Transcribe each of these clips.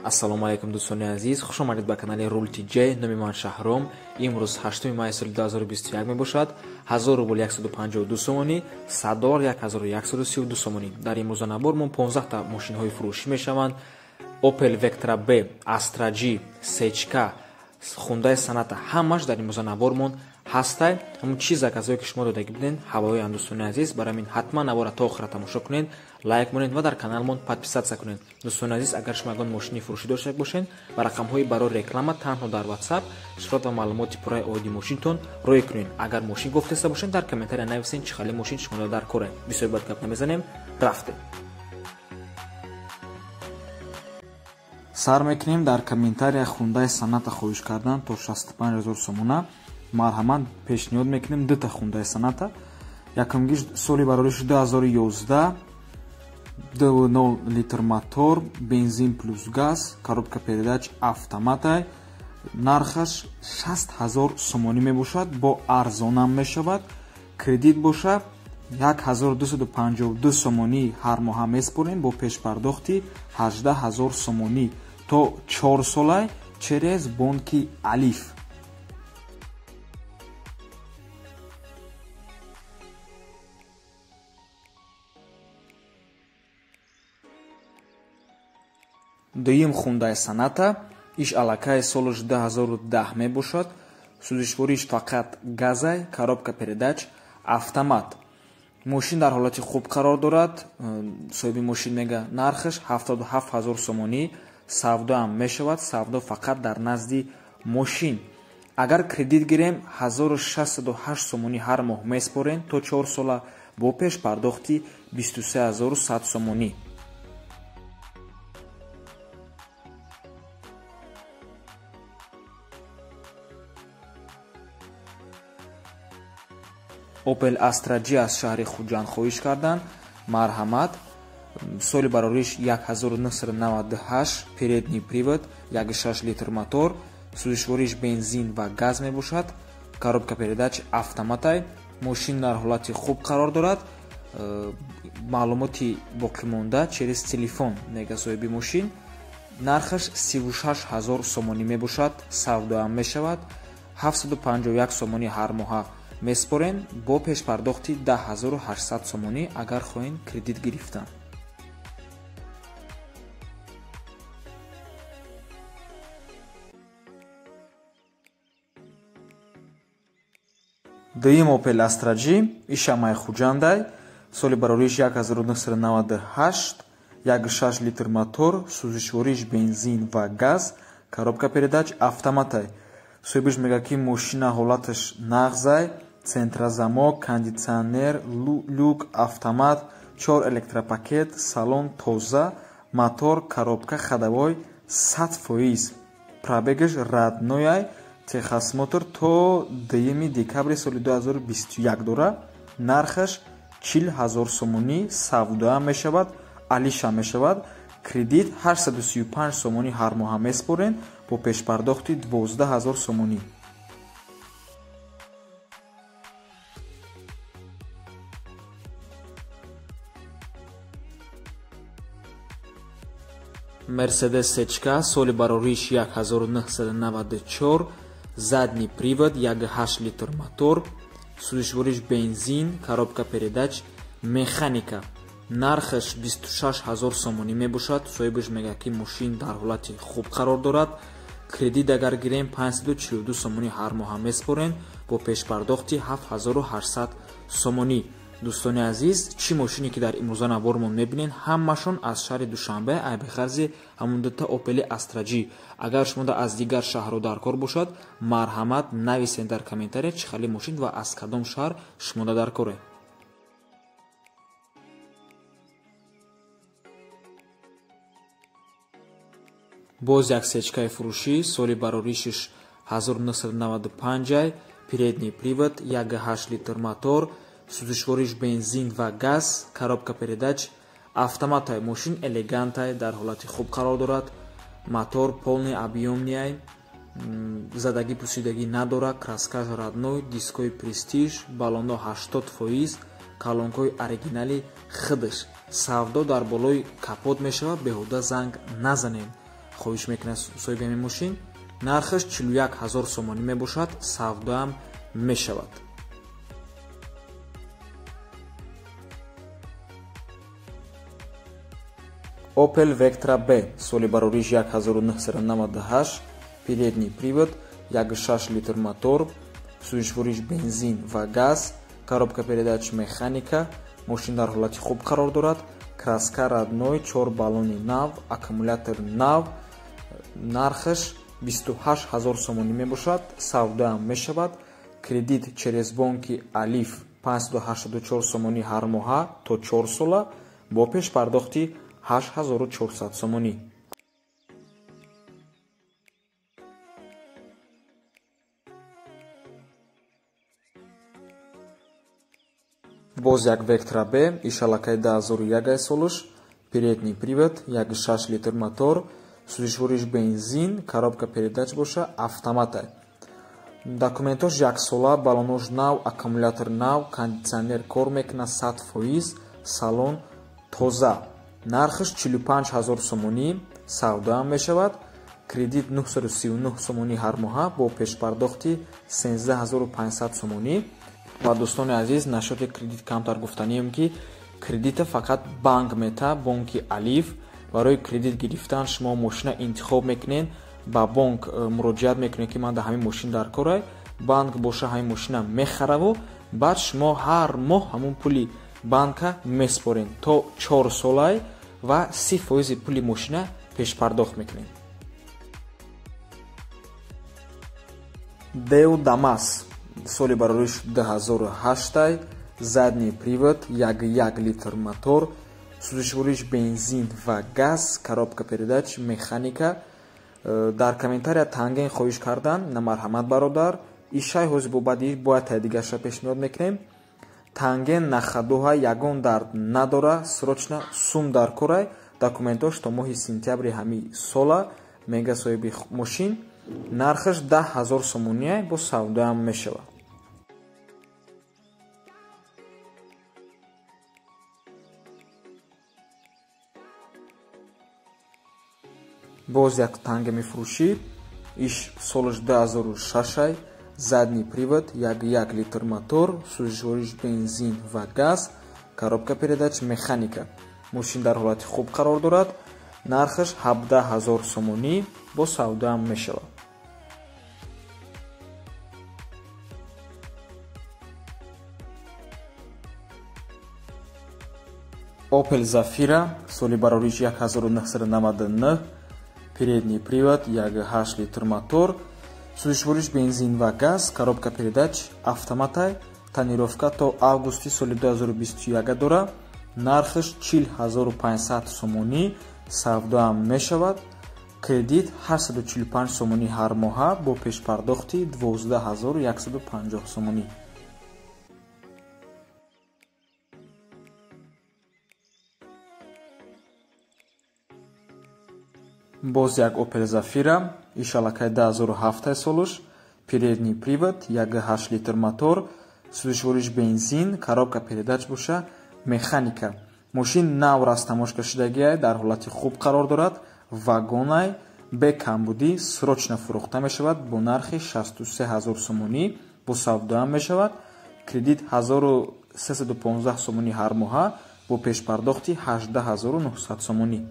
Ассалому алайкум дӯстони азиз, хуш омадед ба канали Рул TJ. Номи ман Шаҳром. Имрӯз 8 май соли 2021 мебошад. 1000 рубл 152 сомонӣ, 100 доллар 1132 сомонӣ. Дар имрӯза набор мо 15 та мошинҳои фурӯшӣ мешаванд. Opel Vectra B, Astra G, Сечка, Hyundai Sonata ҳамаш дар имрӯза набормон ҳастай. Ҳамун чиз заказое ки шумо додагӣ будед, ҳавои дӯстони азиз, барои ҳамин ҳатман навора то охира тамошо кунед, лайк монед ва дар каналмон подписаться кунед. Дӯстони азиз, агар шумо ягон мошини фурӯшӣ дошта бошед, ба рақамҳои барои реклама танҳо дар WhatsApp сурат ва маълумоти пурраи оиди мошинтон рӯй кунед. Агар мошин гуфтеста бошед, дар комментария нависед чӣ хеле мошин шумо дар коре. Бисёр бад гап намезанем, рафтем. Сар мекунем дар комментария Hyundai Sonata хоҳиш кардан то 65000 сомона. Марҳамат, пешниҳод мекунем дута Hyundai Sonata. Якумгиш соли барориш 2011, 2.0 литр мотор, бензин плюс газ, коробка передач автоматай. Нархаш 60000 сомонӣ мебошад, бо арзонам мешавад. Кредит боша 1252 сомонӣ ҳар моҳа меспорем бо пешпардохти 18000 сомонӣ то 4 солай через бонки Алиф. Дуюм Hyundai Sonata иш аллакай солаш 2010 мебошад. Сӯзишвориш фақат газай, коробка передач автомат. Мошин дар ҳолати хуб қарор дорад. Соҳиби мошин мега нархаш 77000 сомонӣ, савдоам мешавад, савдо фақат дар назди мошин. Агар кредит гирем 1608 сомонӣ ҳар моҳ меспорем то 4 сола бо пешпардохти 23100 сомонӣ. Opel Astra G аз шаҳри Хуҷанд хоҳиш карданд. Марҳамат, соли барориш 1998, передний привод, 1.6 литр мотор, сӯзишвориш бензин ва газ мебошад, коробка передач автоматай. Мошин дар ҳолати хуб қарор дорад. Маълумоти боқимонда через телефон мега соҳиби мошин. Нархаш 36000 сомонӣ мебошад, савдоам мешавад. 751 сомонӣ ҳар моҳа меспорем бо пешпардохти 10800 сомонӣ агар хоҳем кредит гирифтан. Дуюм Opel Astra G ишамай Хуҷандай, соли барориш 1998, 1.6 литр мотор, сӯзишвориш бензин ва газ, коробка передач автоматай. Соҳибиш мега ки мошина ҳолаташ нағзай, центрозамок, кондитсионер, люк, автомат, 4 электропакет, салон тоза, мотор, коробка ходовой 100%. Пробегаш роднояй, техосмотр то 2 декабри соли 2021 дора. Нархаш 40000 сомонӣ, савдоам мешавад, алиша мешавад. Кредит 835 сомонӣ ҳар моҳа меспорем бо пешпардохти 12000 сомонӣ. Mercedes Сечка соли барориш 1994, задний привод, 1.8 литр мотор, сӯзишвориш бензин, коробка передач механика. Нархаш 26000 сомонӣ мебошад. Соҳибаш мега ки мошин дар ҳолати хуб қарор дорад. Кредит агар гирем 542 сомонӣ ҳар моҳа меспорем бо пешпардохти 7800 сомонӣ. Дӯстони азиз, чӣ мошине ки дар имрӯза навормон мебинед, ҳамашон аз шаҳри Душанбе, айбихарзи ҳамун дута Opel Astra G. Агар шумо аз дигар шаҳрҳо дар кор бошад, марҳамат нависед дар комментария чӣ хеле мошин ва аз кадом шаҳр шумо дар коре. Боз як сечкаи фурӯшӣ, соли бароришиш 1995, передний привод, 1.8 литр мотор, сӯзишвориш бензин ва газ, коробка передач автоматай. Мошин элегантай, дар ҳолати хуб қарор дорад. Мотор полный объемный, задагӣ пусидагӣ надорад, краскаш родной, дискои престиж, баллоно 80%, колонкои оригинали худаш. Савдо дар болои капот мешавад, беҳуда занг назанед. хоҳиш мекунад соҳиби ҳамин мошин. Нархаш 41 ҳазор сомонӣ мебошад, савдоам мешавад. Opel Vectra B соли барориш 1998, передний привод, 1,6 литр мотор, сӯзишвориш бензин ва газ, коробка передач механика, мошин дар ҳолати хуб қарор дорад, краска родной, 4 баллони нав, аккумулятор нав, нархаш 28 ҳазор сомонӣ мебошад, савдоам мешавад. Кредит через бонки Алиф 584 сомонӣ ҳар моҳа то 4 сола бо пешпардохти 8400 сомонӣ. Боз як Vectra B, ишалакай 2001 солуш, передний привод, 1,6 литр мотор, сӯзишвориш бензин, коробка передач боша, автомата. Документош яксола, баллонош нав, аккумулятор нав, кондитсионер кор мекунад 100%, салон тоза. Нархаш 45 ҳазор сомонӣ, савдоам мешавад. Кредит 939 сомонӣ ҳар моҳа бо пешпардохти 13500 сомонӣ. Ва дӯстони азиз, нашоти кредит камтар гуфтанием, ки кредита фақат банк мета, бонки Алиф. Барои кредит гирифтан шумо мошина интихоб мекунед, ба бонк муроҷиат мекунед, ки ман дар ҳамин мошин дар корай. Банк боша ҳамин мошина мехараву баъд шумо ҳар моҳ ҳамун пули банка меспоред то 4 солай ва 30% пули мошина пешпардохт мекунед. Деу Дамас соли барориш 2008, задний привод, 1,1 литр мотор, сӯзишвориш бензин ва газ, коробка передач механика. Дар комментария танген хоҳиш кардан, на марҳамат бародар, ишай ҳозир бо баъди бояд тай дигарша пешниҳод мекунем. Танген нахадуҳа, ягон дард надора, срочно сум дар корай. Документош то моҳи сентябри ҳамин сола мега соҳиби мошин. Нархаш 10 ҳазор сомонӣ, бо савдоам мешавад. Боз як танга мефурӯшӣ, иш солаш 2006, задний привод, 1,1 литр мотор, сӯзишвориш бензин ва газ, коробка передач механика. Мошин дар ҳолати хуб қарор дорад. Нархаш 17 ҳазор сомонӣ, бо савдоам мешавад. Opel Zafira соли барориш 1999, передний привод, 1,8 литр мотор, сӯзишвориш бензин ва газ, коробка передач автоматай, тонировка то августи соли 2021 дора. Нархаш 40500 сомонӣ, савдоам мешавад. Кредит 845 сомонӣ ҳар моҳа бо пешпардохти 12150 сомонӣ. Боз як Opel Zafira, ишалакай 2007 солуш, передний привод, 1,8 литр мотор, сӯзишвориш бензин, коробка передач боша, механика. Мошин нав растамошка шудагиай, дар ҳолати хуб қарор дорад, вагонай, бе камбудӣ, срочно фурӯхта мешавад бо нархи 63 ҳазор сомонӣ, бо савдоам мешавад. Кредит 1315 сомонӣ ҳар моҳа бо пешпардохти 18900 сомонӣ.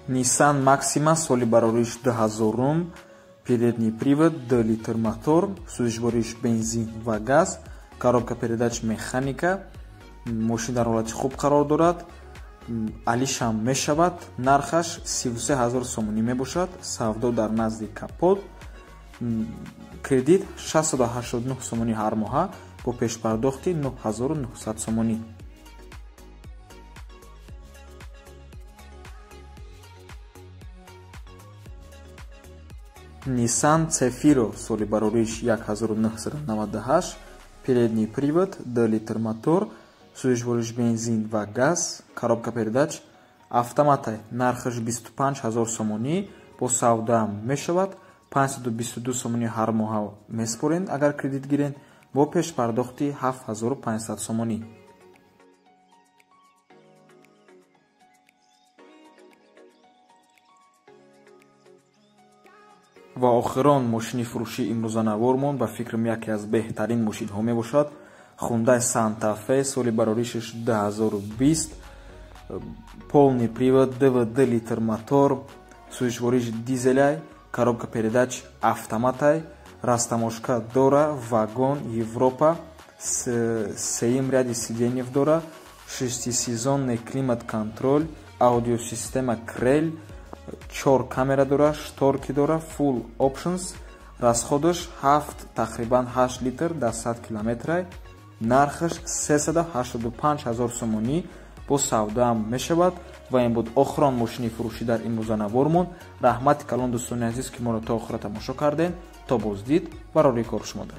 Nissan Maxima соли барориш 2000, передний привод, 2 литр мотор, сӯзишвориш бензин ва газ, коробка передач механика. Мошин дар ҳолати хуб қарор дорад, алишам мешавад. Нархаш 33 ҳазор сомонӣ мебошад, савдо дар назди капот. Кредит 689 сомонӣ ҳар моҳа бо пешпардохти 9900 сомонӣ. Nissan Cefiro соли барориш 1998, передний привод, 2 литр мотор, сӯзишвориш бензин ва газ, коробка передач автоматай. Нархаш 25 ҳазор сомонӣ, бо савдоам мешавад. 522 сомонӣ ҳар моҳа меспоред агар кредит гиред, бо пешпардохти 7500 сомонӣ. Ва охирон мошини фурӯшии имрӯзанавормон ба фикрам яке аз беҳтарин мошинҳо мебошад. Hyundai Santa Fe соли бароришаш 2020, полный привод, 2,2 литр мотор, сӯзишвориш дизеляй, коробка передач автоматай, растаможка дора, вагон Европа, сеюм ряди сиденьев дора, шестисезонный климат-контроль, аудиосистема Крель, 4 камера дора, шторки дора, full options, расходаш 7 тақрибан 8 литр дар 100 километрай, нархаш 385 ҳазор сомонӣ бо савдаам мешавад. Ва ин буд охирон мошини фурӯшӣ дар имрӯзанавормон. Раҳмати калон дӯстони азиз, ки моро то охира тамошо кардем. То боздид, барори кор шумода.